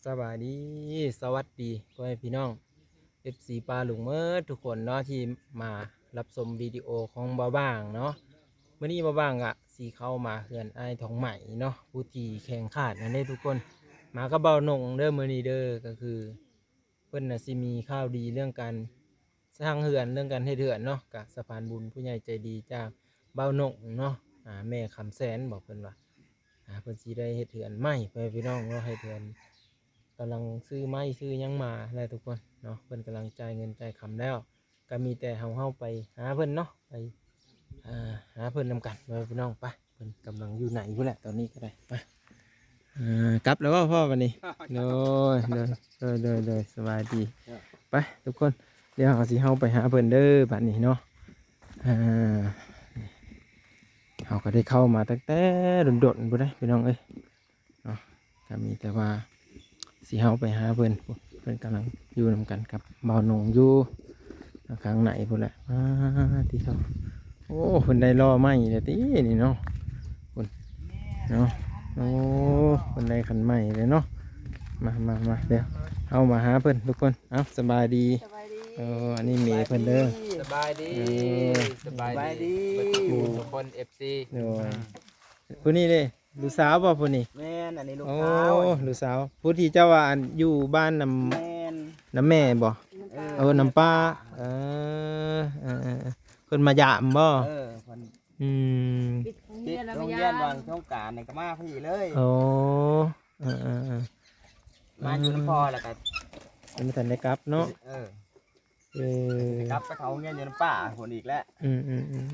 ສະບາຍດີ ສະຫວັດດີພໍ່ແມ່ພີ່ນ້ອງ ເອັຟຊີ ປ້າລຸງເໝິດທຸກຄົນເນາະ ທີ່ມາຮັບຊົມວິດີໂອຂອງບ່າວບາງເນາະ. ມື້ນີ້ບ່າວບາງກະຊິເຂົ້າມາເຮືອນອ້າຍທອງໃໝເນາະ ຜູ້ທີ່ແຂງຂາດນັ້ນເດ້ທຸກຄົນ. ມາກັບບ່າວນົງເດີມື້ນີ້ເດີ ກໍຄື ເພິ່ນນະຊິມີຂ່າວດີເລື່ອງການສ້າງເຮືອນ ເລື່ອງການເຮັດເຮືອນເນາະ. ກະສະພານບຸນຜູ້ໃຫຍ່ໃຈດີຈາກບ່າວນົງເນາະ ອາ ແມ່ຄຳແສນ ບອກເພິ່ນວ່າ ອາ ເພິ່ນຊິໄດ້ເຮັດເຮືອນໃໝ່ ພໍ່ແມ່ພີ່ນ້ອງເນາະ ເຮັດເຮືອນ ກຳລັງຊື້ໄມ້ຊື້ຫຍັງມາແລ້ວທຸກຄົນເນາະ ເພິ່ນກຳລັງຈ່າຍເງິນຈ່າຍຄຳແລ້ວ. ກໍມີແຕ່ເຮົາ ເຮົາໄປຫາເພິ່ນເນາະ ໄປ ອ່າ ຫາເພິ່ນນຳກັນ ພໍ່ແມ່ພີ່ນ້ອງ. ໄປ ເພິ່ນກຳລັງຢູ່ໃນພຸ້ນແຫຼະ ຕອນນີ້ກໍໄດ້. ໄປ ອ່າ ກັບແລ້ວບໍ່ພໍ່ບັດນີ້? ໂດຍ ໂດຍ ໂດຍ ໂດຍ ໂດຍ ສະບາຍດີ. ໄປທຸກຄົນ ດຽວເຮົາຊິ ເຮົາໄປຫາເພິ່ນເດີບັດນີ້ເນາະ. ອ່າ ເຮົາກໍໄດ້ເຂົ້າມາຕັ້ງແຕ່ດົນໆ ພຸ້ນເດ້ພີ່ນ້ອງເອີຍ ເນາະ. ກໍມີແຕ່ວ່າຊິເຮົາໄປຫາເພິ່ນ ເພິ່ນກຳລັງຢູ່ນຳກັນກັບບ່າວນົງຢູ່ຂ້າງໃນພຸ້ນແຫຼະ. ອາ ຕິໂທ ໂອ້ ເພິ່ນໄດ້ລໍ້ໃໝ່ແລ້ວຕິນີ້ເນາະ ພຸ້ນເນາະ. ໂອ້ ເພິ່ນໄດ້ຄັນໃໝ່ແລ້ວເນາະ. ມາ ມາ ມາ ດຽວເຮົາມາຫາເພິ່ນທຸກຄົນ. ເອົ້າ ສະບາຍດີ ສະບາຍດີ. ເອີ ອັນນີ້ແມ່ເພິ່ນເດີ. ສະບາຍດີ ເອີ ສະບາຍດີ ສະບາຍດີ ເບິດທຸກຜູ້ທຸກຄົນ ເອັຟຊີ. ໂດຍ ອືມ ຜູ້ນີ້ເດ້ ລູກສາວບໍ່ຜູ້ນີ້? ແມ່ນ ອັນນີ້ລູກສາວ. ໂອ້ ລູກສາວ ຜູ້ທີ່ເຈົ້າວ່າ ອັນ ຢູ່ບ້ານນຳ ແມ່ນ ນຳແມ່ບໍ່? ເອີ ເອີ ນຳປ້າ. ເອີ ເອີ ເອີ ເພິ່ນມາຢາມບໍ່? ເອີ ເພິ່ນ ອືມ ປິດໂຮງຮຽນ ປິດໂຮງຮຽນ ແລ້ວມາຢາມ ວ່າງສົງການນີ້ກໍມາພີ້ເລີຍ. ໂອ້ ເອີ ເອີ ເອີ ມາຢູ່ນຳພໍ່ແລ້ວກໍ ຍັງບໍ່ທັນໄດ້ກັບເນາະ. ເອີ ເອີ ຊິກັບໄປເຂົ້າໂຮງຮຽນຢູ່ນຳປ້າພຸ້ນອີກແລ້ວ. ອືມ ອືມ ອືມ.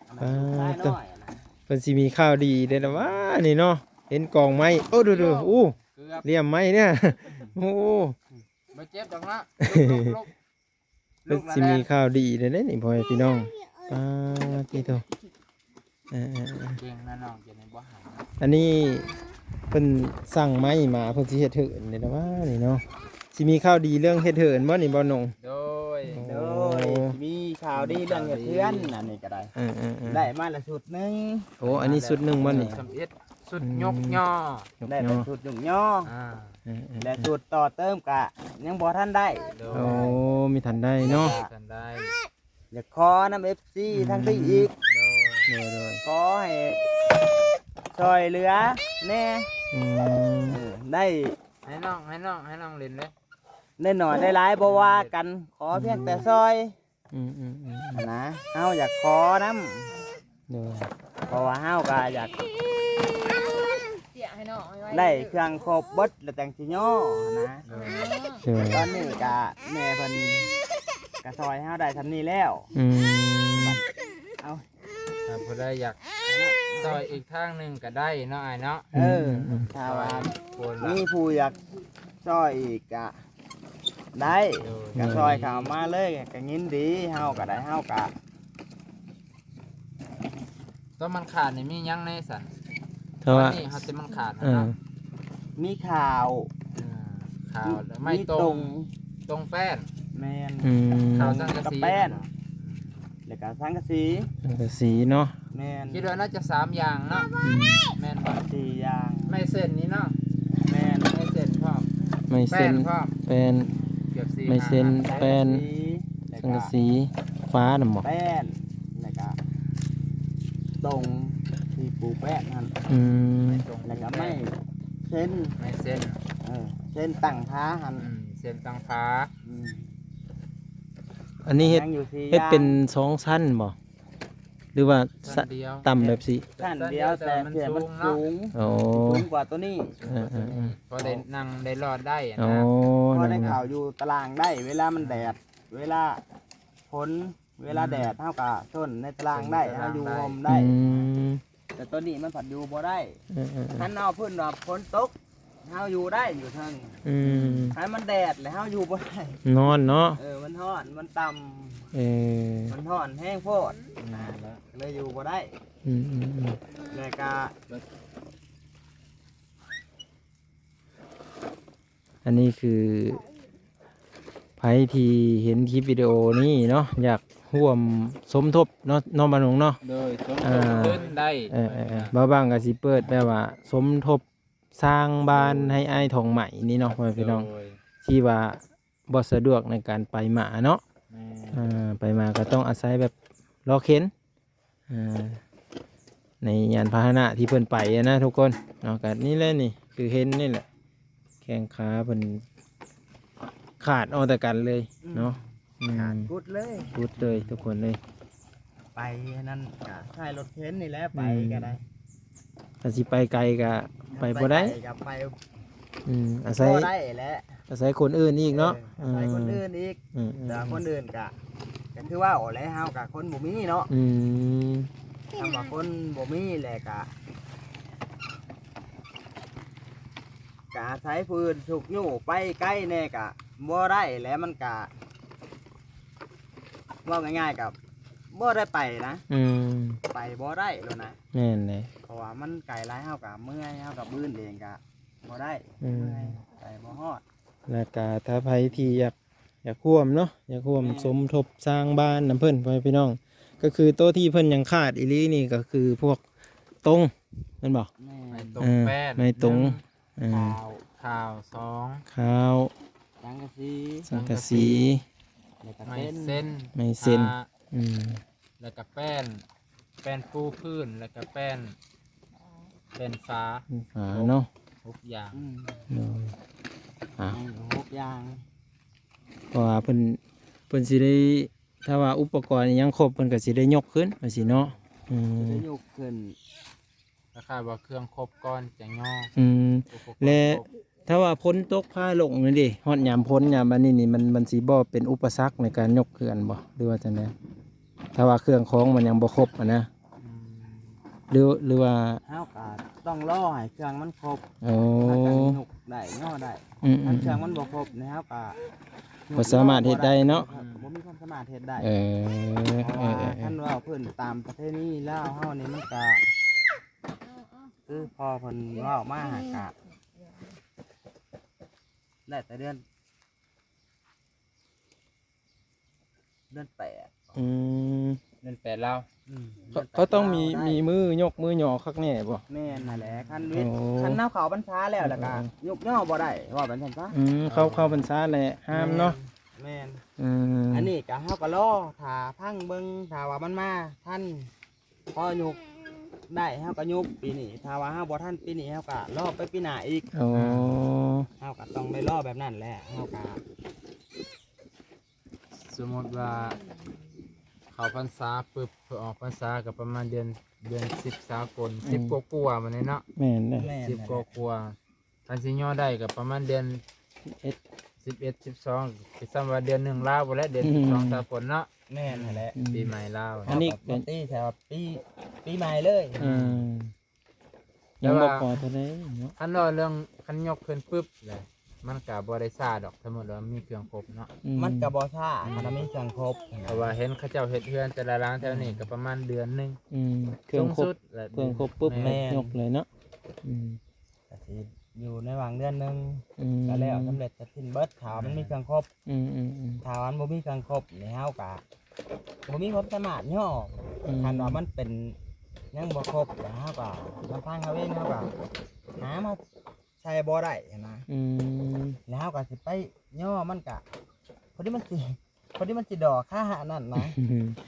ອັນນັ້ນລູກຊາຍນ້ອຍນະ ເພິ່ນຊິມີຂ່າວດີເດ້ລະຫວານີ້ເນາະ. ເຫັນກອງໄມ້ ໂອ້ ດູໆ ໂອ້ ເກືອບ ຫຼ່ຽມໄມ້ເດ້. ໂອ້ ບໍ່ເຈັບດອກເນາະ. ເພິ່ນຊິມີຂ່າວດີເດ້ນີ້ ພໍ່ແມ່ພີ່ນ້ອງ. ປາດຕິໂທ ເອີ ເອີ ເອີ ເກັ່ງນະນ້ອງ ຈະໄດ້ບໍ່ຫາຍ. ອັນນີ້ເພິ່ນສັ່ງໄມ້ມາ ເພິ່ນຊິເຮັດເຫີນນີ້ລະຫວານີ້ເນາະ. ຊິມີຂ່າວດີເລື່ອງເຮັດເຫີນບໍ່ນີ້ ບ່າວນົງ? ໂດຍ ໂອ້ ໂດຍ ມີຂ່າວດີເລື່ອງເຮັດເຮືອນ ອັນນີ້ກໍໄດ້. ເອີ ເອີ ເອີ ໄດ້ມາລະຊຸດໜຶ່ງ. ໂອ້ ອັນນີ້ຊຸດໜຶ່ງບໍ່ນີ້? ສຳເລັດ ຊຸດ ອືມ ຍົກຍໍ້ ໄດ້ເປັນຊຸດຍົກຍໍ້. ອ່າ ເອີ ເອີ ແລະ ເອີ ຊຸດຕໍ່ເຕີມກະຍັງບໍ່ທັນໄດ້. ໂດຍ ໂອ້ ມີທັນໄດ້ເນາະ ທັນໄດ້. ຢາກຂໍນຳ ເອັຟຊີ ອືມ ທາງພີ້ອີກ. ໂດຍ ໂດຍ ໂດຍ ຂໍໃຫ້ຊ່ອຍເຫຼືອແດ່. ອືມ ເອີ ໄດ້ ໃຫ້ນ້ອງ ໃຫ້ນ້ອງ ໃຫ້ນ້ອງຫຼິ້ນເດ້ ໄດ້ໜ້ອຍໄດ້ຫຼາຍບໍ່ວ່າກັນ ຂໍພຽງແຕ່ຊ່ອຍ. ອືມ ອືມ ອືມ ນະ ເຮົາຢາກຂໍນຳ. ໂດຍ ເພາະວ່າເຮົາກໍຢາກ ເສຍໃຫ້ນ້ອງໄວ້ ໄດ້ເຄື່ອງຄົບເບິດແລ້ວຈັ່ງຊິຍໍ້ນະ. ໂດຍ ໂດຍ ຕອນນີ້ກະແມ່ເພິ່ນກະຊ່ອຍເຮົາໄດ້ສ່ຳນີ້ແລ້ວ. ອືມ ເອົາ ຖ້າຜູ້ໃດຢາກຊ່ອຍອີກທາງໜຶ່ງກໍໄດ້ເນາະ ອ້າຍເນາະ. ເອີ ອືມ ຖ້າວ່າ ຄົນລະ ມີຜູ້ຢາກຊ່ອຍອີກກະໄດ້. ໂດຍ ກະຊ່ອຍເຂົ້າມາເລີຍ ກະຍິນດີ. ເຮົາກະໄດ້ ເຮົາກະ ຕົວມັນຂາດນີ້ມີຫຍັງແດ່ຊັ້ນ? ເພາະວ່າ ຕອນນີ້ເຮົາຊິມັນຂາດ ເອີ ເນາະ ມີຂ້າວ ເອີ ຂ້າວ ມີ ໄມ້ຕົງ ຕົງ ຕົງແປ້ນ. ແມ່ນ ອືມ ຂ້າວສັງກະສີ ກັບແປ້ນ ແລ້ວກໍສັງກະສີ ສັງກະສີເນາະ. ແມ່ນ ຄິດວ່າໜ້າຈະສາມຢ່າງເນາະ. ອືມ ແມ່ນບໍ່? ສີ່ຢ່າງ ໄມ້ເສັ້ນນີ້ເນາະ. ແມ່ນ ໄມ້ເສັ້ນພ້ອມ ໄມ້ເສັ້ນ ແປ້ນພ້ອມ ແປ້ນ ເກືອບສີ່ ໄມ້ເສັ້ນ ຫ້າອັນ ແປ້ນ ສັງກະສີ ແລ້ວກໍ ສັງກະສີ ຝານຳບໍ່? ແປ້ນ ແລ້ວກໍຕົງທີ່ປູແປ້ນຫັ້ນ. ອືມ ແລ້ວກໍໄມ້ເສັ້ນ ໄມ້ເສັ້ນ ເອີ ເສັ້ນຕັ້ງຝາຫັ້ນ. ອືມ ເສັ້ນຕັ້ງຝາ. ອືມ ອັນນີ້ເຮັດ ຍັງຢູ່ສີ່ຢ່າງ ເຮັດເປັນສອງຊັ້ນບໍ່ ຫຼືວ່າ ຊັ້ນດຽວ ຕ່ຳແບບຊີ້? ຊັ້ນດຽວ ແຕ່ເພື່ອມັນສູງເນາະ. ໂອ້ ສູງກວ່າຕົວນີ້. ເອີໆໆ ພໍໄດ້ນັ່ງໄດ້ລອດໄດ້ນະ. ໂອ້ ພໍໄດ້ເຂົ້າຢູ່ຕາລ່າງໄດ້ ເວລາມັນແດດ ເວລາຝົນ ເວລາແດດ ອືມ ເຮົາກໍຊົນໃນຕາລ່າງໄດ້ ຊົນໃນຕາລ່າງໄດ້ ເຮົາຢູ່ຮົ່ມໄດ້. ອືມ ແຕ່ຕົວນີ້ມັນພັດຢູ່ບໍ່ໄດ້. ເອີໆໆ ຄັນເອົາພື້ນວ່າຝົນຕົກ ເຮົາຢູ່ໄດ້ຢູ່ເທິງ. ອືມ ຄັນມັນແດດແລ້ວເຮົາຢູ່ບໍ່ໄດ້ ຮ້ອນເນາະ. ເອີ ມັນຮ້ອນ ມັນຕ່ຳ. ເອີ ມັນຮ້ອນແຮງໂພດ ອືມ ນະ ເລີຍຢູ່ບໍ່ໄດ້. ອືມໆໆ ແລ້ວກະ ອັນນີ້ຄືໃຜທີ່ເຫັນຄລິບວິດີໂອນີ້ເນາະ ຢາກຮ່ວມສົມທົບເນາະ ນ້ອງບາໜຸງເນາະ. ໂດຍ ສົມທົບ ອ່າ ທຶນໄດ້. ເອີໆໆ ບ່າວບາງກໍຊິເປີດແບບວ່າສົມທົບ ສ້າງບ້ານໃຫ້ອ້າຍທອງໃໝ່ນີ້ເນາະ ພໍ່ແມ່ພີ່ນ້ອງ ໂດຍ ທີ່ວ່າບໍ່ສະດວກໃນການໄປມາເນາະ ແມ່ນ ອ່າ ໄປມາກໍຕ້ອງອາໄສແບບລໍເຂັນ ອ່າ ໃນຍານພາຫະນະທີ່ເພິ່ນໄປຫັ້ນນະທຸກຄົນເນາະ ກໍນີ້ແຫຼະນີ້ ຄືເຫັນນີ້ແຫຼະ ແຂ້ງຂາເພິ່ນຂາດອອກຈາກກັນເລີຍເນາະ ອືມ ອືມ ຂາດກຸດເລີຍ ກຸດເລີຍທຸກຄົນເລີຍ ໄປນັ້ນກະໃຊ້ລົດເຂັນນີ້ແຫຼະ ໄປ ອືມ ກໍໄດ້ ຖ້າຊິໄປໄກກໍໄປບໍ່ໄດ້ ໄປກໍໄປ ອືມ ອາໄສ ບໍ່ໄດ້ແຫຼະ ອາໄສຄົນອື່ນອີກເນາະ ເອີ ອາໄສຄົນ ເອີ ອື່ນອີກ ອືມໆໆ ແຕ່ຄົນອື່ນກະ ກໍຄືເວົ້າແຫຼະ ເຮົາກະຄົນບໍ່ມີເນາະ ອືມ ຄຳວ່າຄົນບໍ່ມີແຫຼະກະ ກະອາໄສຜູ້ອື່ນຊຸກຍູ້ໄປໄກແດ່ກະບໍ່ໄດ້ແຫຼະ ມັນກະ ເວົ້າງ່າຍໆ ກໍບໍ່ໄດ້ໄປນະ ອືມ ໄປບໍ່ໄດ້ໂລດນະ ແມ່ນເດ້ ເພາະວ່າມັນໄກຫຼາຍ ເຮົາກໍເມື່ອຍ ເຮົາກໍບືນເອງກໍບໍ່ໄດ້ ອືມ ເມື່ອຍ ໄປບໍ່ຮອດ ແລ້ວກໍຖ້າໃຜທີ່ຢາກ ຢາກຮ່ວມເນາະ ຢາກຮ່ວມ ແມ່ນ ສົມທົບສ້າງບ້ານນຳເພິ່ນ ພໍ່ແມ່ພີ່ນ້ອງ ກໍຄືໂຕທີ່ເພິ່ນຍັງຂາດອີ່ຫຼີນີ້ ກໍຄືພວກຕົງ ແມ່ນບໍ່? ແມ່ນ ໄມ້ຕົງ ເອີ ແປ້ນ ໄມ້ຕົງ ໜຶ່ງ ເອີ ຄາວ ຄາວ ສອງ ຄາວ ສັງກະສີ ສັງກະສີ ແລ້ວກໍ ໄມ້ເສັ້ນ ເສັ້ນ ໄມ້ເສັ້ນ ອ່າ ອືມ ແລ້ວກໍແປ້ນ ແປ້ນປູພື້ນ ແລ້ວກໍແປ້ນ ແປ້ນຝາ ຝາເນາະ ຫົກຢ່າງ ອືມ ໂດຍ ອ່າ ໃຫ້ຫົກຢ່າງ ເພາະວ່າເພິ່ນ ເພິ່ນຊິໄດ້ ຖ້າວ່າອຸປະກອນອີ່ຫຍັງຄົບ ເພິ່ນກໍຊິໄດ້ຍົກຂຶ້ນວ່າຊີ້ເນາະ ອືມ ຊິໄດ້ຍົກຂຶ້ນ ຖ້າຂາດວ່າເຄື່ອງຄົບກ່ອນຈັ່ງຍໍ ອືມ ອຸປະກອນ ແລະ ຄົບ ຖ້າວ່າຝົນຕົກຟ້າລົງນີ້ເດ ຮອດຍາມຝົນຍາມອັນນີ້ນີ້ ມັນ ມັນຊິບໍ່ເປັນອຸປະສັກໃນການຍົກເຄື່ອນບໍ່ ຫຼືວ່າຈັ່ງໃດ? ຖ້າວ່າເຄື່ອງຂອງມັນຍັງບໍ່ຄົບຫັ້ນນະ ອືມ ຫຼື ຫຼືວ່າ ເຮົາກໍຕ້ອງລໍໃຫ້ເຄື່ອງມັນຄົບ ໂອ້ ເຮົາຈັ່ງຍົກໄດ້ຍໍໄດ້ ອືມໆໆ ຄັນເຄື່ອງມັນບໍ່ຄົບນີ້ ເຮົາກໍ ບໍ່ສາມາດເຮັດໄດ້ເນາະ ອືມ ບໍ່ມີຄວາມສາມາດເຮັດໄດ້ ເອີ ເພາະວ່າ ເອີໆໆ ຄັນເວົ້າພື້ນຕາມປະເພນີລາວເຮົານີ້ ມັນກໍ ຄືພໍ່ເພິ່ນເວົ້າມາຫາກະ ໄດ້ແຕ່ເດືອນ ເດືອນແປດ ອືມ ເດືອນແປດລາວ ອືມ ເຂົາ ເດືອນແປດ ເຂົາຕ້ອງມີ ລາວໄດ້ ມີມືຍົກມືຍໍຄັກແນ່ບໍ່? ແມ່ນຫັ້ນແຫຼະ ຄັນ ໂອ້ ຄັນເຮົາເຂົ້າພັນສາແລ້ວ ແລ້ວກໍ ເອີໆໆ ຍົກຍໍບໍ່ໄດ້ ເວົ້າແບບນັ້ນຊະ ອືມ ເຂົ້າ ເຂົ້າພັນສາແລ້ວຫ້າມເນາະ ແມ່ນ ແມ່ນ ອືມ ອັນນີ້ກໍເຮົາກໍລໍຖ້າຟັງເບິ່ງ ຖ້າວ່າມັນມາທັນ ພໍຍົກໄດ້ເຮົາກໍຍົກປີນີ້ ຖ້າວ່າເຮົາບໍ່ທັນປີນີ້ ເຮົາກໍລໍໄປປີໜ້າອີກ ໂອ້ ເຮົາກໍຕ້ອງໄດ້ລໍແບບນັ້ນແຫຼະ ເຮົາກໍ ສົມມຸດວ່າເຂົ້າພັນສາປຶບ ເພື່ອອອກພັນສາກໍປະມານເດືອນ ເດືອນສິບສາກົນ ອືມ ສິບກວ່າໆ ບາດນີ້ເນາະ ແມ່ນເດ້ ແມ່ນ ສິບກວ່າໆ ຄັນຊິຍໍໄດ້ກໍປະມານເດືອນສິບເອັດ ສິບເອັດ ສິບສອງ ຄືສ່ຳວ່າເດືອນໜຶ່ງລາວພຸ້ນແຫຼະ ເດືອນ ອືມ ສິບສອງສາກົນເນາະ ແມ່ນຫັ້ນແຫຼະ ອືມ ປີໃໝ່ລາວ ອັນນີ້ ເຮົາກໍມາຕີໃສ່ວ່າປີ ປີໃໝ່ເລີຍ ອືມ ແຕ່ວ່າ ຍັງບໍ່ພໍເທົ່າໃດເນາະ ຄັນວ່າເລື່ອງ ຄັນຍົກຂຶ້ນປຶບແຫຼະ ມັນກໍບໍ່ໄດ້ຊ້າດອກ ສົມມຸດວ່າມີເຄື່ອງຄົບເນາະ ອືມ ມັນກໍບໍ່ຊ້າ ອືມ ຄັນວ່າມີເຄື່ອງຄົບ ເພາະວ່າເຫັນເຂົາເຈົ້າເຮັດເຮືອນແຕ່ລະຫຼັງແຖວນີ້ ອືມ ກໍປະມານເດືອນໜຶ່ງ ອືມ ເຄື່ອງຄົບ ສູງສຸດແຫຼະ ເຄື່ອງຄົບປຶບ ແມ່ນ ຍົກເລີຍເນາະ ອືມ ກໍຊິຢູ່ໃນຫວ່າງເດືອນໜຶ່ງ ອືມ ກໍແລ້ວສຳເລັດເສັດສິ້ນເບິດ ຖ້າວ່າມັນມີເຄື່ອງຄົບ ອືມໆໆ ຖ້າວ່າມັນບໍ່ມີເຄື່ອງຄົບນີ້ ເຮົາກໍບໍ່ມີຄວາມສາມາດຍໍ ອືມ ຄັນວ່າມັນເປັນຍັງບໍ່ຄົບ ແລ້ວເຮົາກໍລຳພັງເຮົາເອງ ເຮົາກໍຫາມາໃສ່ບໍ່ໄດ້ຫັ້ນນະ ອືມ ແລ້ວເຮົາກໍຊິໄປຍໍ ມັນກໍພໍດີມັນຊິ ພໍດີມັນຊິດອກຄາອັນນັ້ນນະ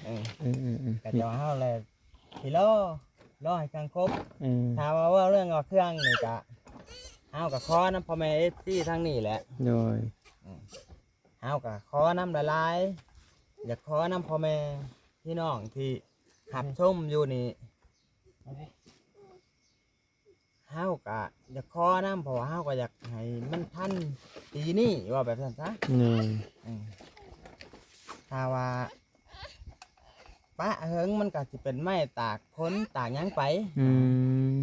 ເອີ ເອີໆໆ ກໍຈະວ່າເຮົາແຫຼະ ຊິລໍ ລໍໃຫ້ເຄື່ອງຄົບ ອືມ ຖ້າວ່າເວົ້າເລື່ອງວ່າເຄື່ອງນີ້ກະ ເຮົາກະຂໍນຳພໍ່ແມ່ເອັຟຊີທາງນີ້ແຫຼະ ໂດຍ ອືມ ເຮົາກະຂໍນຳຫຼາຍໆ ຢາກຂໍນຳພໍ່ແມ່ພີ່ນ້ອງທີ່ຮັບຊົມຢູ່ນີ້ ເຮົາກະຢາກຂໍນຳ ເພາະວ່າເຮົາກໍຢາກໃຫ້ມັນທັນປີນີ້ ເວົ້າແບບຊັ້ນຊະ ໂດຍ ອືມ ຖ້າວ່າປະເຫິງມັນກໍຊິເປັນໄມ້ຕາກຝົນຕາກຫຍັງໄປ ອືມ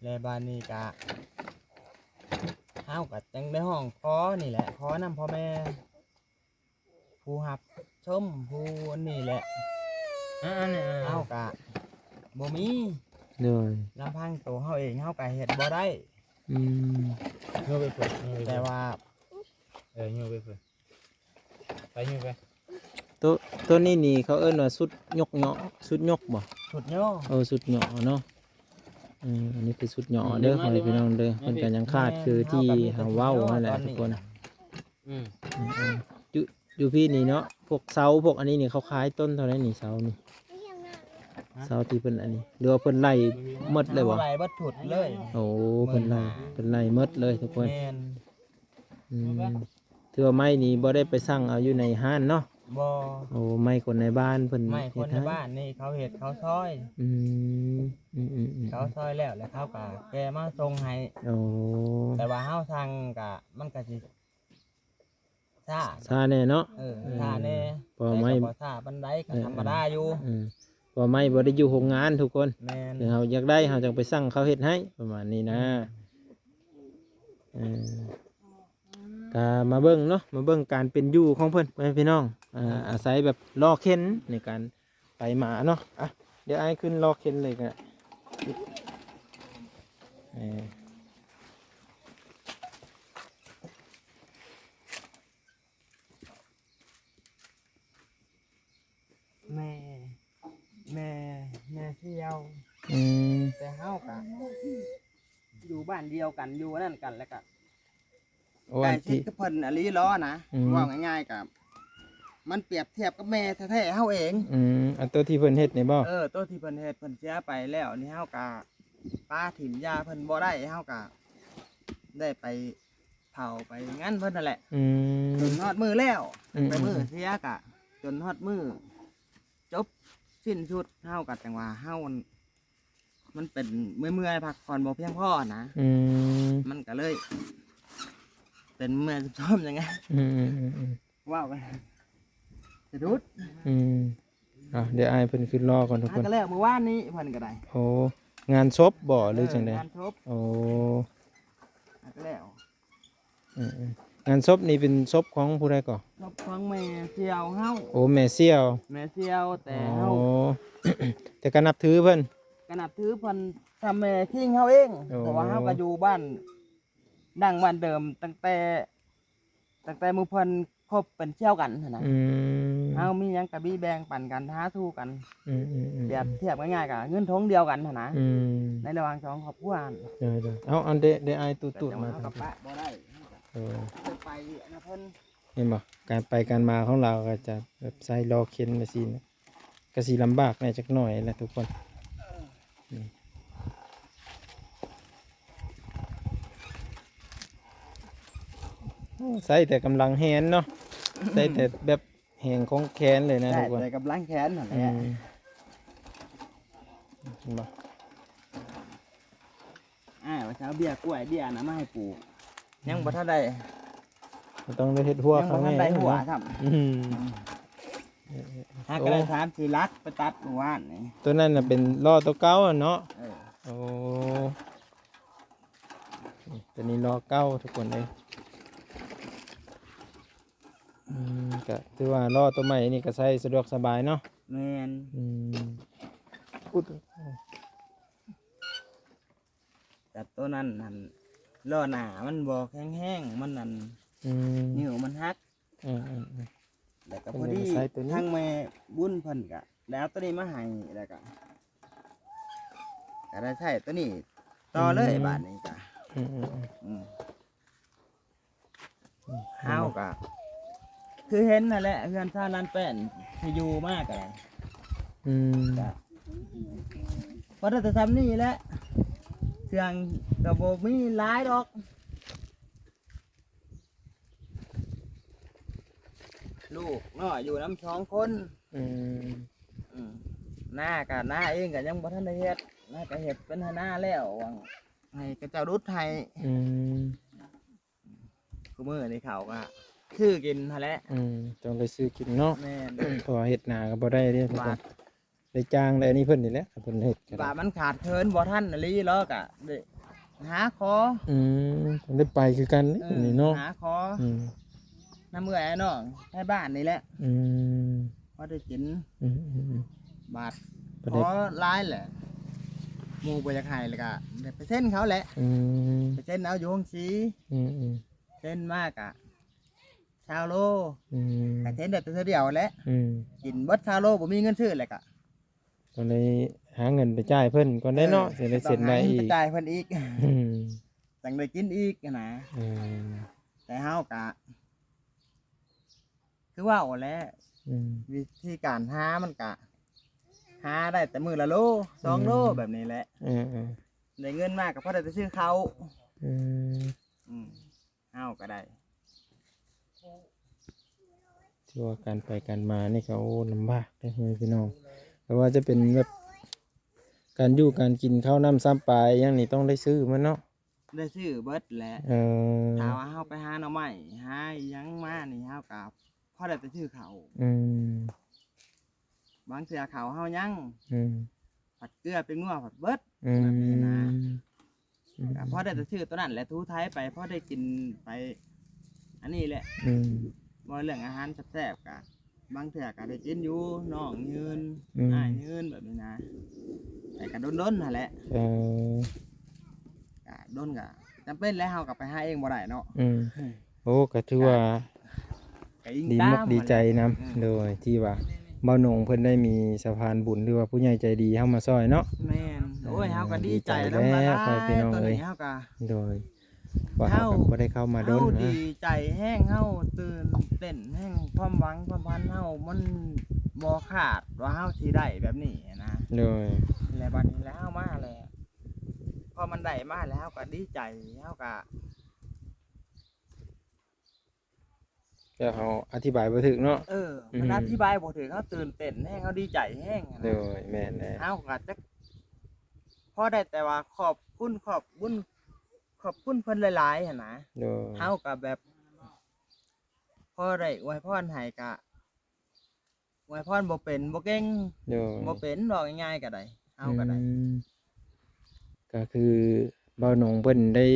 ແລະບາດນີ້ກະ ເຮົາກໍຈຶ່ງໄດ້ຮ້ອງຂໍນີ້ແຫຼະ ຂໍນຳພໍ່ແມ່ ຜູ້ຮັບຊົມ ຜູ້ອັນນີ້ແຫຼະ ອ່າ ອັນນີ້ ອ່າ ເຮົາກະບໍ່ມີ ໂດຍ ລຳພັງໂຕເຮົາເອງເຮົາກະເຮັດບໍ່ໄດ້ ອືມ ໂຍກໄປເພິ່ນ ໂຍກໄປເພິ່ນ ແຕ່ວ່າ ເອີ ໂຍກໄປເພິ່ນ ໄປໂຍກໄປ ໂຕ ໂຕນີ້ນີ້ເຂົາເອີ້ນວ່າຊຸດຍົກເຍາະ ຊຸດຍົກບໍ່? ຊຸດຍໍ້ ເອີ ຊຸດຍໍ້ເນາະ ອືມ ອັນນີ້ຄືຊຸດຫຍໍ້ເດີ ພໍ່ແມ່ພີ່ນ້ອງເດີ ເພິ່ນກໍຍັງຂາດຄືທີ່ເຮົາເວົ້າຫັ້ນແຫຼະທຸກຄົນ. ອືມ ອືມໆ ຢູ່ ຢູ່ພີ້ນີ້ເນາະ ພວກເສົາພວກອັນນີ້ນີ້ ເຂົາຂາຍຕົ້ນເທົ່າໃດນີ້ ເສົານີ້? ຮະ? ເສົາທີ່ເພິ່ນອັນນີ້ ຫຼືວ່າເພິ່ນໄລ່ໝົດເລີຍບໍ່? ໄລ່ເບິດຊຸດເລີຍ. ໂອ້ ເພິ່ນໄລ່ ເພິ່ນໄລ່ໝົດເລີຍທຸກຄົນ. ແມ່ນ. ອືມ ຖືວ່າໄມ້ນີ້ບໍ່ໄດ້ໄປສັ່ງເອົາຢູ່ໃນຮ້ານເນາະ? ບໍ່. ໂອ້ ໄມ້ຄົນໃນບ້ານເພິ່ນ ໄມ້ຄົນໃນບ້ານນີ້ເຂົາເຮັດ ເຂົາຊອຍ. ອືມ ອືມໆໆ ເຂົາຊອຍແລ້ວ ແລ້ວເຂົາກໍແກ່ມາສົ່ງໃຫ້. ໂອ້ ແຕ່ວ່າເຮົາສັ່ງກໍ ມັນກໍຊິຊ້າ ຊ້າແດ່ເນາະ. ເອີ ເອີ ຊ້າແດ່ ເພາະວ່າໄມ້ ແຕ່ກໍບໍ່ຊ້າປານໃດ ກໍທຳມະດາຢູ່. ເອີ ເອີ ເພາະວ່າໄມ້ບໍ່ໄດ້ຢູ່ໂຮງງານທຸກຄົນ. ແມ່ນ. ຄືເຮົາຢາກໄດ້ ເຮົາຈັ່ງໄປສັ່ງເຂົາເຮັດໃຫ້ ປະມານນີ້ນະ. ອືມ ເອີ ກໍມາເບິ່ງເນາະ ມາເບິ່ງການເປັນຢູ່ຂອງເພິ່ນ ພໍ່ແມ່ພີ່ນ້ອງ. ອາ ອາໄສແບບລໍ້ເຂັນໃນການໄປມາເນາະ. ອ່ະ ດຽວອ້າຍຂຶ້ນລໍ້ເຂັນເລີຍກໍໄດ້. ເອີ ແມ່ ແມ່ ແມ່ສ່ຽວ. ອືມ ແຕ່ເຮົາກະຢູ່ບ້ານດຽວກັນ ຢູ່ອັນນັ້ນກັນ ແລ້ວກະ ໂອ້ ໃກ້ຊິດກັບເພິ່ນອີ່ຫຼີເນາະ. ອືມ ເວົ້າງ່າຍໆ ກະມັນປຽບທຽບກັບແມ່ແທ້ໆເຮົາເອງ. ອືມ ອັນໂຕທີ່ເພິ່ນເຮັດນີ້ບໍ່? ເອີ ໂຕທີ່ເພິ່ນເຮັດ ເພິ່ນເສຍໄປແລ້ວນີ້ ເຮົາກະປະຖິ້ມຢາເພິ່ນບໍ່ໄດ້ ເຮົາກະໄດ້ໄປ ເຜົາໄປງານເພິ່ນຫັ້ນແຫຼະ. ອືມ ຈົນຮອດມື້ແລ້ວ. ອືມ ແຕ່ມື້ເສຍກະຈົນຮອດມື້ຈົບສິ້ນສຸດ ເຮົາກະຈັ່ງວ່າເຮົາ ມັນເປັນເມື່ອຍໆ ພັກຜ່ອນບໍ່ພຽງພໍນະ. ອືມ ມັນກະເລີຍເປັນເມື່ອຍຊອມຍັງໄງ. ອືມໆໆໆ ເວົ້າກັນສະດຸດ. ອືມ ອ່ະ ດຽວອ້າຍເພິ່ນຂຶ້ນລໍກ່ອນທຸກຄົນ. ອ່ະ ກໍແລ້ວມື້ວານນີ້ເພິ່ນກໍໄດ້. ໂອ້ ງານສົບບໍ່ ຫຼືຈັ່ງໃດ? ເອີ ງານສົບ. ໂອ້ ອ່ະ ກໍແລ້ວ. ເອີໆ ງານສົບນີ້ເປັນສົບຂອງຜູ້ໃດກໍ? ສົບຂອງແມ່ສ່ຽວເຮົາ. ໂອ້ ແມ່ສ່ຽວ. ແມ່ສ່ຽວ ແຕ່ເຮົາ ອໍ ແຕ່ກໍນັບຖືເພິ່ນ. ກໍນັບຖືເພິ່ນສ່ຳແມ່ຄິງເຮົາເອງ. ໂອ້ ເພາະວ່າເຮົາກໍຢູ່ບ້ານ ດັ່ງບ້ານເດີມຕັ້ງແຕ່ ຕັ້ງແຕ່ໝູ່ເພິ່ນຄົບເປັນສ່ຽວກັນຫັ້ນນະ. ອືມ ເຮົາມີຫຍັງກະມີແບ່ງປັນກັນ ຫາສູ່ກັນ. ອືມໆໆໆ ປຽບທຽບງ່າຍໆ ກະເງິນຖົງດຽວກັນຫັ້ນນະ. ອືມ ໃນລະຫວ່າງສອງຄອບຄົວຫັ້ນ. ໂດຍໆ ເອົາ ອັນເດ ເດ ອ້າຍຕູດໆມາ ເຮົາກໍປະບໍ່ໄດ້. ເອີ ໄປນຳເພິ່ນ ເຫັນບໍ່? ການໄປການມາຂອງລາວກໍຈະແບບໃຊ້ລໍ້ເຂັນຈັ່ງຊີ້ນະ. ກະຊິລຳບາກແດ່ຈັກໜ້ອຍແຫຼະທຸກຄົນ. ອືມ ໃຊ້ແຕ່ກຳລັງແຮງເນາະ ໃຊ້ແຕ່ແບບແຮງຂອງແຂນເລີຍນະ ໃຊ້ແຕ່ກຳລັງແຂນນັ້ນແຫຼະ. ອືມ ເຫັນບໍ່? ອ້າຍວ່າຈະເອົາເບ້ຍກ້ວຍເບ້ຍນະມາໃຫ້ປູກ ຍັງບໍ່ທັນໄດ້ ກໍຕ້ອງໄດ້ເຮັດຮົ້ວ ຍັງບໍ່ທັນໄດ້ຮົ້ວຊ້ຳ. ອືມ ຫາກໍໄດ້ສາມສີ່ຫຼັກໄປຕັດມື້ວານນີ້. ຕົວນັ້ນນະເປັນລໍ້ຕົວເກົ່າຫັ້ນເນາະ? ເອີ ໂອ້ ຕົວນີ້ລໍ້ເກົ່າທຸກຄົນເອີຍ. ອືມ ກະຖືວ່າລໍ້ຕົວໃໝ່ນີ້ກະໃຊ້ສະດວກສະບາຍເນາະ? ແມ່ນ. ອືມ ອຸດ ແຕ່ໂຕນັ້ນຫັ້ນ ລໍ້ໜ້າມັນບໍ່ແຂງແຮງ ມັນນັ້ນ ອືມ ນິ້ວມັນຫັກ. ອືມໆໆ ແລ້ວກໍພໍດີ ເພິ່ນກໍໃຊ້ໂຕນີ້ ທາງແມ່ບຸນເພິ່ນກໍໄດ້ເອົາໂຕນີ້ມາໃຫ້ ແລ້ວກໍ ກໍໄດ້ໃຊ້ໂຕນີ້ຕໍ່ເລີຍ. ອືມ ບາດນີ້ກໍ ອືມໆໆ ອືມ ເຮົາກະຄືເຫັນຫັ້ນແຫຼະ ເຮືອນຊານລານແປ້ນທີ່ຢູ່ມາກະໄດ້. ອືມ ກະພໍໄດ້ແຕ່ສ່ຳນີ້ແຫຼະ ເຄື່ອງກະບໍ່ມີຫຼາຍດອກ ລູກນ້ອຍຢູ່ນຳສອງຄົນ. ອືມ ອືມ ນາກະ ນາເອງກະຍັງບໍ່ທັນໄດ້ເຮັດ ນາກະເຮັດເປັນໄຮ່ນາແລ້ວ ຫວັງໃຫ້ເຂົາເຈົ້າດຸດໃຫ້. ອືມ ຄູ່ມື້ນີ້ເຂົາກໍຊື້ກິນຫັ້ນແຫຼະ. ອືມ ຕ້ອງໄດ້ຊື້ກິນເນາະ. ແມ່ນ ເພາະວ່າເຮັດນາກໍບໍ່ໄດ້ເດ້ທຸກຄົນ ບາດໄດ້ຈ້າງໄດ້ອັນນີ້ເພິ່ນນີ້ແຫຼະ ເພິ່ນເຮັດກໍໄດ້ ວ່າມັນຂາດເຂີນບໍ່ທັນອີ່ຫຼີເນາະ ກໍໄດ້ຫາຂໍ. ອືມ ຕ້ອງໄດ້ໄປຄືກັນນີ້ ເອີ ນີ້ເນາະ ຫາຂໍ ອືມ ນຳເອື້ອຍອ້າຍນ້ອງໃນບ້ານນີ້ແຫຼະ. ອືມ ພໍໄດ້ກິນ. ອືມໆໆ ບາດ ພໍໄດ້ ຂໍຫຼາຍແຫຼະ ໝູ່ບໍ່ຢາກໃຫ້ ແລ້ວກະໄດ້ໄປເຊັນເຂົາແຫຼະ. ອືມ ໄປເຊັນເອົາຢູ່ໂຮງສີ. ອືມໆ ເຊັນມາກະຊາວໂລ. ອືມ ກະເຊັນໄດ້ແຕ່ເທື່ອດຽວແຫຼະ. ອືມ ກິນເບິດຊາວໂລ ບໍ່ມີເງິນຊື້ ແລ້ວກະ ຕ້ອງໄດ້ຫາເງິນໄປຈ່າຍເພິ່ນກ່ອນໄດ໋ເນາະ ເອີ ຈັ່ງໄດ້ເຊັນໄດ້ອີກ ຕ້ອງຫາເງິນໄປຈ່າຍເພິ່ນອີກ ອືມ ຈັ່ງໄດ້ກິນອີກຫັ້ນນະ ເອີ ແຕ່ເຮົາກະ ຄືເວົ້າແຫຼະ ອືມ ວິທີການຫາມັນກະ ຫາໄດ້ແຕ່ມື້ລະໂລສອງໂລ ອືມ ແບບນີ້ແຫຼະ ເອີໆ ໄດ້ເງິນມາກໍພໍໄດ້ແຕ່ຊື້ເຂົ້າ ອືມ ອືມ ເຮົາກໍໄດ້ ຖືວ່າການໄປການມານີ້ກໍ ໂອ້ ລຳບາກເດ້ພໍ່ແມ່ພີ່ນ້ອງ ແຕ່ວ່າຈະເປັນແບບການຢູ່ການກິນ ເຂົ້ານ້ຳຊຳປາຫຍັງນີ້ ຕ້ອງໄດ້ຊື້ໝົດເນາະ ໄດ້ຊື້ເບິດແຫຼະ ເອີ ຖ້າວ່າເຮົາໄປຫາໜໍ່ໄມ້ ຫາອີ່ຫຍັງມານີ້ ເຮົາກໍພໍໄດ້ແຕ່ຊື້ເຂົ້າ ອືມ ບາງເທື່ອເຂົ້າເຮົາຍັງ ອືມ ພັດເກືອແປ້ງນົວພັດເບິດ ອືມ ແບບນີ້ນະ ອືມ ກໍພໍໄດ້ແຕ່ຊື້ຕົວນັ້ນແຫຼະ ຖູໄຖໄປ ພໍໄດ້ກິນໄປ ອັນນີ້ແຫຼະ ອືມ ເວົ້າເລື່ອງອາຫານແຊບໆ ກໍບາງເທື່ອກໍໄດ້ກິນຢູ່ ນ້ອງຍືນ ອືມ ອ້າຍຍືນ ແບບນີ້ນະ ແຕ່ກໍດົນໆ ຫັ້ນແຫຼະ ເອີ ກໍດົນກໍຈຳເປັນແຫຼະ ເຮົາກໍໄປຫາເອງບໍ່ໄດ້ເນາະ ອືມ ໂອ້ ກໍຖືວ່າ ກໍອີງ ດີມຸກດີໃຈນຳ ຕາມຫັ້ນແຫຼະ ເອີ ໂດຍທີ່ວ່າບ່າວໜົງເພິ່ນໄດ້ມີສະພານບຸນ ຫຼືວ່າຜູ້ໃຫຍ່ໃຈດີເຮົາມາຊ່ອຍເນາະ ແມ່ນ ເອີ ໂອ້ຍ ເຮົາກໍດີໃຈນຳຫຼາຍໆ ພໍ່ແມ່ພີ່ນ້ອງເອີຍ ຕອນນີ້ເຮົາກໍ ໂດຍ ວ່າເຮົາກໍບໍ່ໄດ້ເຂົ້າມາດົນນະ ເຮົາດີໃຈແຮງ ເຮົາຕື່ນເຕັ້ນແຮງ ຄວາມຫວັງຄວາມຝັນເຮົາມັນບໍ່ຄາດວ່າເຮົາຊິໄດ້ແບບນີ້ນະ ໂດຍ ແລ້ວບັດນີ້ແລ້ວເຮົາມາແລ້ວ ພໍມັນໄດ້ມາແລ້ວ ເຮົາກໍດີໃຈ ເຮົາກໍ ແຕ່ເຮົາອະທິບາຍບໍ່ຖືກເນາະ ເອີ ອືມ ມັນອະທິບາຍບໍ່ຖືກ ເຮົາຕື່ນເຕັ້ນແຮງ ເຮົາດີໃຈແຮງຫັ້ນນະ ໂດຍ ແມ່ນແລ້ວ ເຮົາກໍຈັກ ພໍໄດ້ແຕ່ວ່າຂອບຄຸນ ຂອບບຸນ ຂອບຄຸນເພິ່ນຫຼາຍໆ ຫັ້ນນະ ໂດຍ ເຮົາກໍແບບ ພໍໄດ້ອວຍພອນໃຫ້ກໍອວຍພອນບໍ່ເປັນ ບໍ່ເກັ່ງ ໂດຍ ບໍ່ເປັນ ເວົ້າງ່າຍໆ ກໍໄດ້ ເຮົາກໍໄດ້ ອືມ ກໍຄືບ່າວໜົງເພິ່ນໄດ້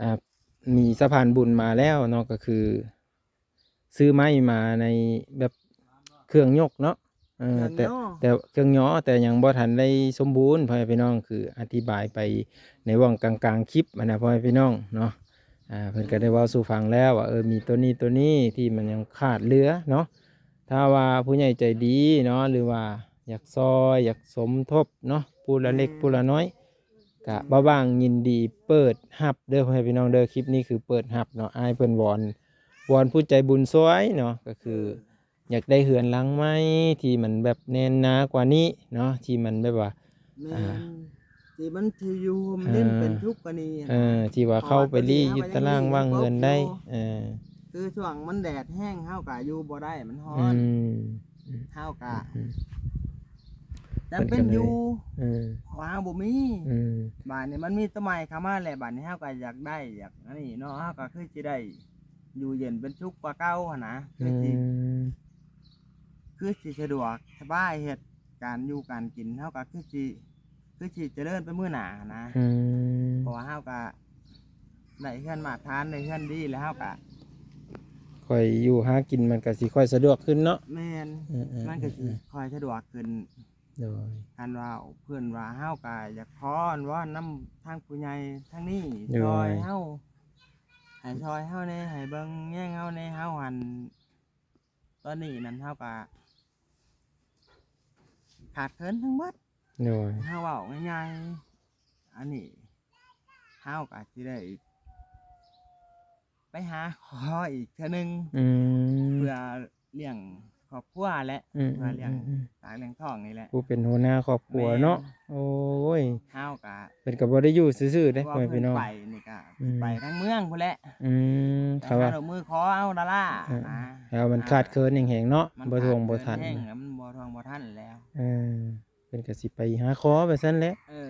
ອ່າ ມີສະພານບຸນມາແລ້ວເນາະ ກໍຄືຊື້ໄມ້ມາໃນແບບເຄື່ອງຍົກເນາະ ເອີ ເຄື່ອງຍໍ ແຕ່ ແຕ່ເຄື່ອງຍໍ ແຕ່ຍັງບໍ່ທັນໄດ້ສົມບູນ ພໍ່ແມ່ພີ່ນ້ອງ ຄືອະທິບາຍໄປໃນຫວ່າງກາງໆ ຄລິບຫັ້ນນະ ພໍ່ແມ່ພີ່ນ້ອງເນາະ ອ່າ ເພິ່ນກໍໄດ້ເວົ້າສູ່ຟັງແລ້ວວ່າ ເອີ ມີໂຕນີ້ໂຕນີ້ທີ່ມັນຍັງຂາດເຫຼືອເນາະ ຖ້າວ່າຜູ້ໃຫຍ່ໃຈດີເນາະ ຫຼືວ່າຢາກຊ່ອຍ ຢາກສົມທົບເນາະ ຜູ້ລະເລັກ ແມ່ນ ຜູ້ລະນ້ອຍ ກະ ອືມ ບ່າວບ່າງຍິນດີເປີດຮັບເດີ ພໍ່ແມ່ພີ່ນ້ອງເດີ ຄລິບນີ້ຄືເປີດຮັບເນາະ ອ້າຍເພິ່ນວອນ ວອນຜູ້ໃຈບຸນຊ່ວຍເນາະ ກໍຄື ເອີ ຢາກໄດ້ເຮືອນຫຼັງໃໝ່ທີ່ມັນແບບແໜ້ນໜາກວ່ານີ້ເນາະ ທີ່ມັນແບບວ່າ ແມ່ນ ອ່າ ທີ່ມັນທີ່ຢູ່ຮົ່ມເຢັນ ອ່າ ເປັນສຸກກວ່ານີ້ ເອີ ນະ ທີ່ວ່າເຂົ້າໄປລີ້ຢູ່ຕາລາງວາງເຮືອນໄດ້ ເອີ ຄືຊ່ວງມັນແດດແຮງ ເຮົາກະຢູ່ບໍ່ໄດ້ ມັນຮ້ອນ ອືມ ເຮົາກະ ອືມ ຈຳເປັນຢູ່ ເອີ ເພາະວ່າເຮົາບໍ່ມີ ອືມ ບາດນີ້ມັນມີໂຕໃໝ່ເຂົ້າມາແລ້ວ ບາດນີ້ເຮົາກໍຢາກໄດ້ ຢາກອັນນີ້ເນາະ ເຮົາກໍຄືຊິໄດ້ຢູ່ເຢັນເປັນສຸກກວ່າເກົ່າຫັ້ນນະ ຄືຊິ ອືມ ຄືຊິສະດວກສະບາຍ ເຮັດການຢູ່ການກິນ ເຮົາກໍຄືຊິ ຄືຊິຈະເລີນໄປມື້ໜ້າຫັ້ນນະ ອືມ ເພາະວ່າເຮົາກໍ ໄດ້ເຮືອນມາດຖານ ໄດ້ເຮືອນດີແລ້ວ ເຮົາກະຄ່ອຍຢູ່ຫາກິນ ມັນກະຊິຄ່ອຍສະດວກຂຶ້ນເນາະ ແມ່ນ ເອີໆໆໆ ມັນກະຊິຄ່ອຍສະດວກຂຶ້ນ ໂດຍ ຄັນວ່າເພິ່ນວ່າ ເຮົາກະຢາກຂໍອ້ອນວອນນຳທາງຜູ້ໃຫຍ່ທາງນີ້ ໂດຍ ຊ່ອຍເຮົາ ໃຫ້ຊ່ອຍເຮົາແດ່ ໃຫ້ເບິ່ງແຍງເຮົາແດ່ ເຮົາຫັ້ນ ຕອນນີ້ນັ້ນເຮົາກະຂາດເຂີນທັງໝົດ ໂດຍ ເຮົາເວົ້າງ່າຍໆ ອັນນີ້ເຮົາກໍຊິໄດ້ໄປຫາຂໍອີກເທື່ອໜຶ່ງ ອືມ ເພື່ອລ້ຽງຄອບຄົວແຫຼະ ອືມໆໆໆ ເພື່ອລ້ຽງປາກລ້ຽງທ້ອງນີ້ແຫຼະ ຜູ້ເປັນຫົວໜ້າຄອບຄົວເນາະ ແມ່ນ ໂອ້ຍ ເຮົາກໍ ເພິ່ນກໍບໍ່ໄດ້ຢູ່ຊື່ໆເດ້ ພໍ່ແມ່ພີ່ນ້ອງ ເພິ່ນໄປນີ້ກໍ ອືມ ໄປທາງເມືອງພຸ້ນແຫຼະ ອືມ ໄປຫາ ຖ້າວ່າ ເອົາມືຂໍເອົາດາລາ ເອີ ນະ ແລ້ວມັນຂາດເຂີນແຮງໆເນາະ ມັນ ບໍ່ທວງບໍ່ທັນ ຂາດເຂີນແຮງ ມັນບໍ່ທວງບໍ່ທັນແລ້ວ ເອີ ເພິ່ນກໍຊິໄປຫາຂໍໄປຊັ້ນແຫຼະ ເອີ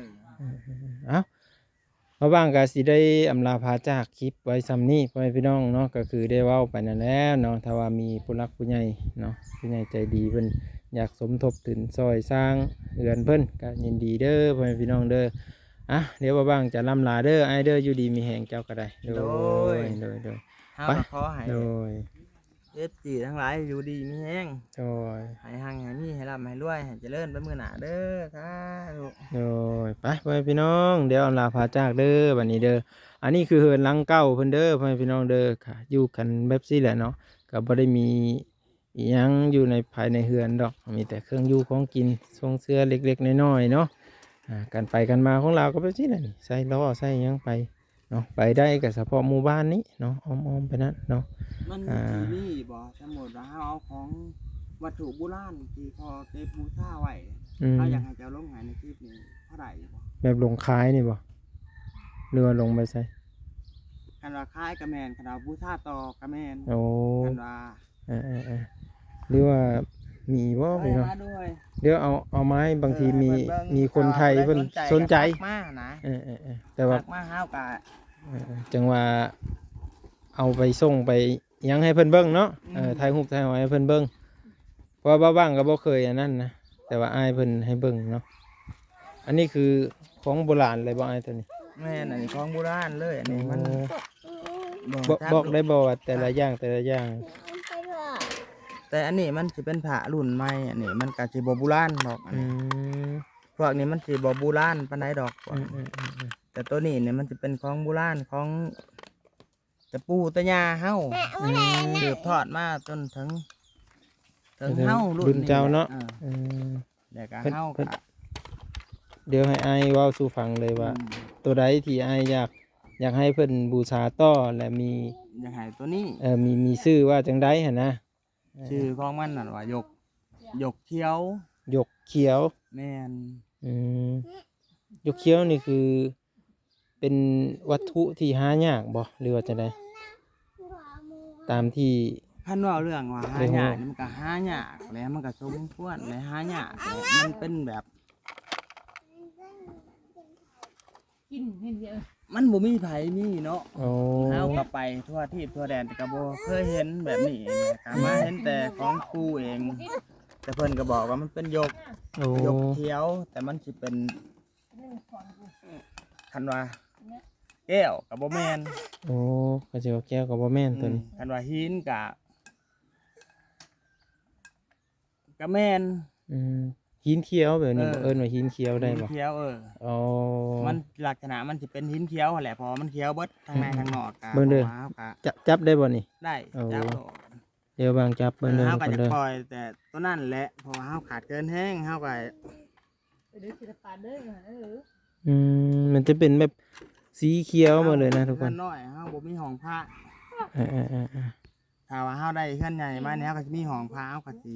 ເອີໆໆ ເອົ້າ ບ່າວບ່າງກໍຊິໄດ້ອຳລາພາຈາກຄລິບໄວ້ສ່ຳນີ້ ພໍ່ແມ່ພີ່ນ້ອງເນາະ ກໍຄືໄດ້ເວົ້າໄປນັ້ນແຫຼະເນາະ ຖ້າວ່າມີຜູ້ຫຼັກຜູ້ໃຫຍ່ເນາະ ຜູ້ໃຫຍ່ໃຈດີເພິ່ນຢາກສົມທົບທຶນຊ່ອຍສ້າງເຮືອນເພິ່ນ ກໍຍິນດີເດີ ພໍ່ແມ່ພີ່ນ້ອງເດີ ອ່ະ ດຽວບ່າວບ່າງຈະລ່ຳລາເດີ ອ້າຍເດີ ຢູ່ດີມີແຮງເຈົ້າກໍໄດ້ ໂດຍ ໂດຍ ໂດຍ ໂດຍ ເຮົາກໍຂໍໃຫ້ ໂດຍ ເອັຟຊີທັງຫຼາຍຢູ່ດີມີແຮງ ໂດຍ ໃຫ້ຮັ່ງໃຫ້ມີ ໃຫ້ລ່ຳໃຫ້ລວຍ ໃຫ້ຈະເລີນໄປມື້ໜ້າເດີ ສາທຸ ໂດຍ ໄປ ພໍ່ແມ່ພີ່ນ້ອງ ດຽວອຳລາພາຈາກເດີ ບັດນີ້ເດີ ອັນນີ້ຄືເຮືອນຫຼັງເກົ່າເພິ່ນເດີ ພໍ່ແມ່ພີ່ນ້ອງເດີ ກະຢູ່ກັນແບບຊີ້ແຫຼະເນາະ ກະບໍ່ໄດ້ມີ ອີ່ຫຍັງຢູ່ໃນ ພາຍໃນເຮືອນດອກ ມີແຕ່ເຄື່ອງຢູ່ຂອງກິນ ຊົງເຊືອເລັກໆນ້ອຍໆເນາະ. ອ່າ ການໄປການມາຂອງລາວກໍແບບນີ້ແຫຼະນີ້ ໃສ່ລໍ້ໃສ່ຫຍັງໄປເນາະ. ໄປໄດ້ກໍສະເພາະໝູ່ບ້ານນີ້ເນາະ ອ້ອມໆໄປນັ້ນເນາະ. ມັນ ອ່າ ຊິມີບໍ່ ສົມມຸດວ່າເຮົາເອົາຂອງວັດຖຸບູຮານທີ່ພໍ່ເກັບບູຊາໄວ້ ອືມ ເຮົາຢາກໃຫ້ເຈົ້າລົງໃຫ້ໃນຄລິບນີ້ ພໍໄດ້ຢູ່ບໍ່? ແບບລົງຂາຍນີ້ບໍ່ ຫຼືວ່າລົງໄປໃສ? ຄັນວ່າຂາຍກໍແມ່ນ ຄັນວ່າບູຊາຕໍ່ກໍແມ່ນ. ໂອ້ ຄັນວ່າ ເອີໆໆ ຫຼືວ່າມີບໍ່ພີ່ນ້ອງ? ເອີ ເອີ ເອີ ດຽວເອົາ ເອົາມາໃຫ້ ບາງທີມີ ເອີ ໃຫ້ເພິ່ນເບິ່ງ ມີຄົນໄທເພິ່ນສົນໃຈ ຖ້າຜູ້ໃດສົນໃຈ ທັກມານະ. ເອີໆໆ ແຕ່ວ່າ ທັກມາຫາເຮົາກໍ ເອີໆ ຈັ່ງວ່າເອົາໄປສົ່ງໄປຫຍັງໃຫ້ເພິ່ນເບິ່ງເນາະ. ອືມ ເອີ ຖ່າຍຮູບຖ່າຍຫອຍໃຫ້ເພິ່ນເບິ່ງ ເພາະວ່າບ່າວບາງກໍບໍ່ເຄີຍອັນນັ້ນນະ ແຕ່ວ່າອ້າຍເພິ່ນໃຫ້ເບິ່ງເນາະ. ອັນນີ້ຄືຂອງໂບລານເລີຍບໍ່ອ້າຍ ໂຕນີ້? ແມ່ນ ອັນນີ້ຂອງໂບລານເລີຍ ອັນນີ້ມັນ ໂອ້ ບອກ ບອກໄດ້ບໍ່ວ່າແຕ່ລະຢ່າງ ແຕ່ລະຢ່າງ? ແຕ່ອັນນີ້ມັນຊິເປັນພະລຸ້ນໃໝ່ ອັນນີ້ມັນກໍຊິບໍ່ບູລານດອກ ອັນນີ້ ອືມ ພວກນີ້ມັນຊິບໍ່ບູລານປານໃດດອກ ອືມໆໆໆ ແຕ່ໂຕນີ້ນີ້ມັນຊິເປັນຂອງບູລານ ຂອງ ແຕ່ປູ່ແຕ່ຍ່າເຮົາ ອືມ ສືບທອດມາຈົນເຖິງ ເຖິງເຮົາລຸ້ນນີ້ແຫຼະ ລຸ້ນເຈົ້າເນາະ. ເອີ ອືມ ແລ້ວກໍ ເພິ່ນ ເຮົາ ເພິ່ນ ກໍ ດຽວໃຫ້ອ້າຍເວົ້າສູ່ຟັງເລີຍວ່າ ອືມ ໂຕໃດທີ່ອ້າຍຢາກ ຢາກໃຫ້ເພິ່ນບູຊາຕໍ່ ແລະ ມີ ຢາກໃຫ້ໂຕນີ້ ເອີ ມີ ມີຊື່ວ່າຈັ່ງໃດຫັ້ນນະ? ເອີ ຊື່ຂອງມັນນັ້ນວ່າ ຢົກ ຢົກຂຽວ ຢົກຂຽວ ແມ່ນ ອືມ ຢົກຂຽວນີ້ຄື ເປັນວັດຖຸທີ່ຫາຍາກບໍ່ ຫຼືວ່າຈັ່ງໃດ? ຕາມທີ່ ຄັນເວົ້າເລື່ອງວ່າຫາຍາກນີ້ ມັນກໍຫາຍາກແຫຼະ ມັນກໍສົມຄວນແຫຼະ ຫາຍາກແຫຼະ ມັນເປັນແບບ ກິນເຫັນເດີ ມັນບໍ່ມີໃຜມີເນາະ. ໂອ້ ເຮົາກໍໄປທົ່ວທີບທົ່ວແດນ ແຕ່ກໍບໍ່ເຄີຍເຫັນແບບນີ້ນະ ກໍມາເຫັນແຕ່ຂອງປູ່ເອງ ແຕ່ເພິ່ນກໍບອກວ່າມັນເປັນຢົກ ໂອ້ ຢົກຂຽວ ແຕ່ມັນຊິເປັນ ຄັນວ່າແກ້ວກໍບໍ່ແມ່ນ. ໂອ້ ຄັນຊິວ່າແກ້ວກໍບໍ່ແມ່ນ ອືມ ໂຕນີ້ ຄັນວ່າຫີນກໍ ກໍແມ່ນ ອືມ ຫີນຂຽວແບບນີ້ບໍ່? ເອີ ເອີ້ນວ່າຫີນຂຽວໄດ້ບໍ່? ຫີນຂຽວ ເອີ ອໍ ມັນລັກສະນະມັນຊິເປັນຫີນຂຽວຫັ້ນແຫຼະ ເພາະວ່າມັນຂຽວເບິດ ທາງໃນ ອືມ ທາງນອກກໍ ເບິ່ງເດີ ເພາະວ່າເຮົາກໍ ຈະ ຈັບໄດ້ບໍ່ນີ້? ໄດ້ ໂອ້ ຈັບໂລດ ດຽວບາງຈັບເບິ່ງເດີ ເອີ ເຮົາກໍຢາກປ່ອຍແຕ່ໂຕນັ້ນແຫຼະ ເພາະວ່າເຮົາຂາດເຂີນແຮງ ເຮົາກໍ ເອີ ເດີ ສິລະປະເດີ ເອີ ອືມ ມັນຈະເປັນແບບສີຂຽວໝົດເລີຍນະທຸກຄົນ. ເຮືອນນ້ອຍເຮົາບໍ່ມີຫ້ອງພະ ເອີໆໆໆ ຖ້າວ່າເຮົາໄດ້ເຮືອນໃຫຍ່ມານີ້ ເຮົາກໍຊິມີຫ້ອງພະ ເຮົາກໍຊິ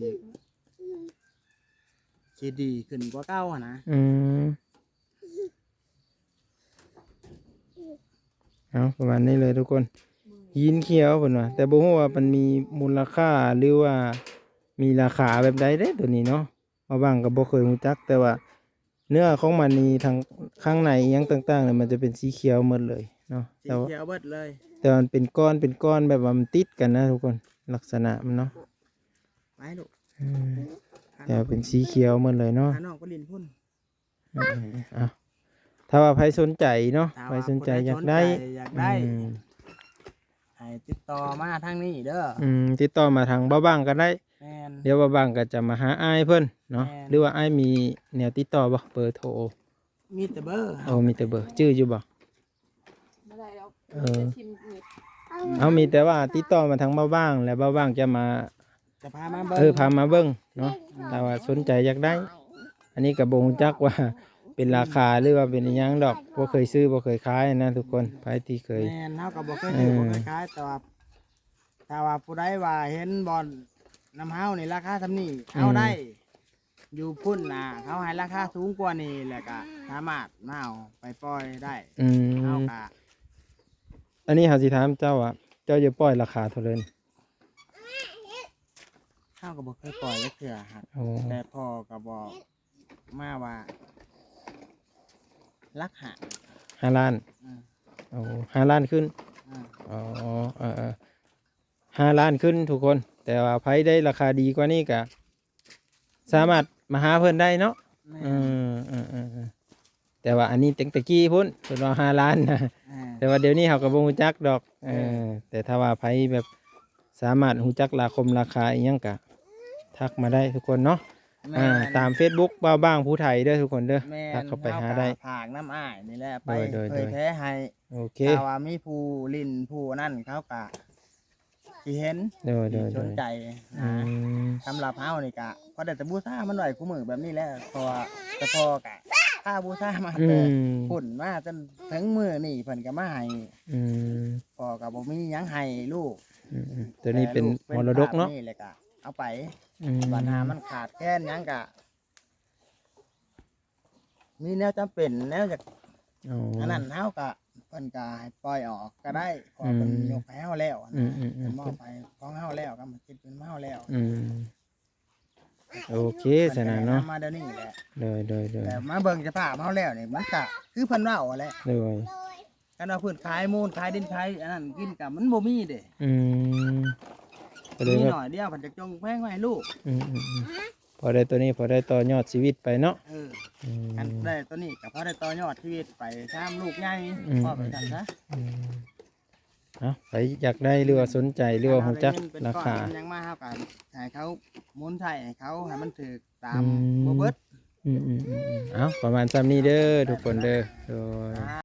ຊິດີຂຶ້ນກວ່າເກົ່າຫັ້ນນະ. ອືມ ເອົາ ປະມານນີ້ເລີຍທຸກຄົນ ຫີນຂຽວເພິ່ນວ່າ ແຕ່ບໍ່ຮູ້ວ່າມັນມີມູນລະຄ່າ ຫຼືວ່າມີລາຄາແບບໃດເດ້ໂຕນີ້ເນາະ. ບ່າວບາງກໍບໍ່ເຄີຍຮູ້ຈັກ ແຕ່ວ່າເນື້ອຂອງມັນນີ້ ທັງຂ້າງໃນອີ່ຫຍັງຕ່າງໆນີ້ ມັນຈະເປັນສີຂຽວໝົດເລີຍເນາະ. ສີຂຽວເບິດເລີຍ ແຕ່ວ່າ ແຕ່ວ່າມັນເປັນກ້ອນ ເປັນກ້ອນແບບວ່າມັນຕິດກັນນະທຸກຄົນ ລັກສະນະມັນເນາະ. ໄປລູກ ອືມ ແຕ່ວ່າເປັນສີຂຽວໝົດເລີຍເນາະ. ພານ້ອງໄປຫຼິ້ນພຸ້ນ ເອີ ເອົາ ຖ້າວ່າໃຜສົນໃຈເນາະ ຖ້າວ່າ ໃຜສົນໃຈຢາກໄດ້ ຜູ້ໃດສົນໃຈຢາກໄດ້ ອືມ ໃຫ້ຕິດຕໍ່ມາທາງນີ້ເດີ. ອືມ ຕິດຕໍ່ມາທາງບ່າວບາງກໍໄດ້. ແມ່ນ ດຽວບ່າວບາງກໍຈະມາຫາອ້າຍເພິ່ນເນາະ. ແມ່ນ ຫຼືວ່າອ້າຍມີແນວຕິດຕໍ່ບໍ່ ເບີໂທ? ມີແຕ່ເບີ. ໂອ້ ມີແຕ່ເບີ ຈື່ຢູ່ບໍ່? ບໍ່ໄດ້ດອກ ເອີ ເອີ ຊິມເນັດ ເຮົາມີແຕ່ວ່າຕິດຕໍ່ມາທາງບ່າວບາງ ແລ້ວບ່າວບາງຈະມາ ຈະພາມາເບິ່ງ ເອີ ພາມາເບິ່ງເນາະ. ຖ້າວ່າສົນໃຈຢາກໄດ້ ອັນນີ້ກໍບໍ່ຮູ້ຈັກວ່າເປັນລາຄາ ຫຼືວ່າເປັນອີ່ຫຍັງດອກ ບໍ່ເຄີຍຊື້ບໍ່ເຄີຍຂາຍນະທຸກຄົນ. ໃຜທີ່ເຄີຍ ແມ່ນ ເຮົາກໍບໍ່ເຄີຍຊື້ ເອີ ບໍ່ເຄີຍຂາຍ ແຕ່ວ່າ ຖ້າວ່າຜູ້ໃດວ່າເຫັນບ່ອນນຳເຮົານີ້ລາຄາສ່ຳນີ້ ອືມ ເອົາໄດ້ ຢູ່ພຸ້ນນະ ເຂົາໃຫ້ລາຄາສູງກວ່ານີ້ ແລ້ວກະສາມາດມາເອົາໄປປ່ອຍໄດ້. ອືມ ເຮົາກະ ອັນນີ້ເຮົາຊິຖາມເຈົ້າວ່າ ເຈົ້າຈະປ່ອຍລາຄາເທົ່າໃດ? ເຮົາກໍບໍ່ເຄີຍປ່ອຍຈັກເທື່ອ ໂອ້ ແຕ່ພໍ່ກໍບອກມາວ່າ ຫຼັກຫ້າ ຫ້າລ້ານ. ອືມ ໂອ້ ຫ້າລ້ານຂຶ້ນ. ອືມ ອໍ ເອີໆ ຫ້າລ້ານຂຶ້ນທຸກຄົນ. ແຕ່ວ່າໃຜໄດ້ລາຄາດີກວ່ານີ້ກະສາມາດມາຫາເພິ່ນໄດ້ເນາະ. ແມ່ນ ເອີໆໆໆ ແຕ່ວ່າອັນນີ້ຕັ້ງແຕ່ກີ້ພຸ້ນ ເພິ່ນວ່າຫ້າລ້ານນະ. ອ່າ ແຕ່ວ່າດຽວນີ້ເຮົາກໍບໍ່ຮູ້ຈັກດອກ. ເອີ ເອີ ແຕ່ຖ້າວ່າໃຜແບບສາມາດຮູ້ຈັກລາຄົມລາຄາອີ່ຫຍັງກະທັກມາໄດ້ທຸກຄົນເນາະ. ແມ່ນ ອ່າ ຕາມເຟສບຸກບ່າວບາງຜູ້ໄທເດີທຸກຄົນເດີ. ແມ່ນ ທັກເຂົ້າໄປຫາໄດ້ ເຮົາກໍຝາກນຳອ້າຍນີ້ແຫຼະ ໄປ ໂດຍໆໆ ເຜີຍແຜ່ໃຫ້. ໂອເຄ ຖ້າວ່າມີຜູ້ຫຼິ້ນຜູ້ນັ້ນ ເຂົາກໍ ທີ່ເຫັນ ໂດຍ ທີ່ ໂດຍ ສົນໃຈ ອື ນະ ສຳລັບເຮົານີ້ກະພໍໄດ້ແຕ່ບູຊາມັນໄວ້ຄູ່ມື້ແບບນີ້ແຫຼະ ເພາະວ່າແຕ່ພໍ່ກະພາບູຊາມາ ອື ແຕ່ ພຸ້ນມາຈົນເຖິງມື້ນີ້ເພິ່ນກະມາໃຫ້ ອື ພໍ່ກະບໍ່ມີຫຍັງໃຫ້ລູກ ອື ອື ໂຕນີ້ເປັນ ເອີ ລູກເປັນ ມໍລະດົກເນາະ ພາບນີ້ແຫຼະກະເອົາໄປ ອື ບັດຫາມັນຂາດແຄນຫຍັງກະ ມີແນວຈຳເປັນແນວຢາກ ອໍ ອັນນັ້ນເຮົາກະ ເພິ່ນກະໃຫ້ປ່ອຍອອກກະໄດ້ ເພາະວ່າ ອື ເພິ່ນຍົກໃຫ້ເຮົາແລ້ວ ອື ນະ ອື ອື ເພິ່ນມອບໃຫ້ຂອງເຮົາແລ້ວ ກຳມະສິດເປັນຂອງເຮົາແລ້ວ ອື ໂອເຄ ຊັ້ນນະເນາະ ມາດຽວນີ້ແຫຼະ ໂດຍ ໂດຍ ໂດຍ ແຕ່ມາເບິ່ງສະພາບເຮົາແລ້ວນີ້ ມັນກະຄືເພິ່ນເວົ້າຫັ້ນແຫຼະ ໂດຍ ຄັນວ່າເພິ່ນຂາຍມູນຂາຍດິນຂາຍອັນນັ້ນກິນກະມັນບໍ່ມີເດ້ ອືມ ກໍເລີຍ ມີໜ້ອຍດຽວເພິ່ນຈະຈົ່ງແພງໄວ້ໃຫ້ລູກ ອືມໆໆ ພໍໄດ້ໂຕນີ້ ພໍໄດ້ຕໍ່ຍອດຊີວິດໄປເນາະ ເອີ ອືມ ຄັນໄດ້ໂຕນີ້ກໍພໍໄດ້ຕໍ່ຍອດຊີວິດໄປ ຕາມລູກໃຫຍ່ ອືມ ພໍໄປຊັ້ນຊະ ອືມ ເອົາ ໃຜຢາກໄດ້ ຫຼືວ່າສົນໃຈ ຫຼືວ່າຮູ້ຈັກລາຄາ ເປັນກ້ອນເປັນຫຍັງມາ ເຮົາກໍໃຫ້ເຂົາໝູນໃຊ້ໃຫ້ເຂົາ ໃຫ້ມັນຖືກຕາມ ອືມ ບໍ່ເບິດ ອືມໆໆໆ ເອົາ ປະມານຊ່ຳນີ້ເດີ ທຸກຄົນເດີ ໂດຍ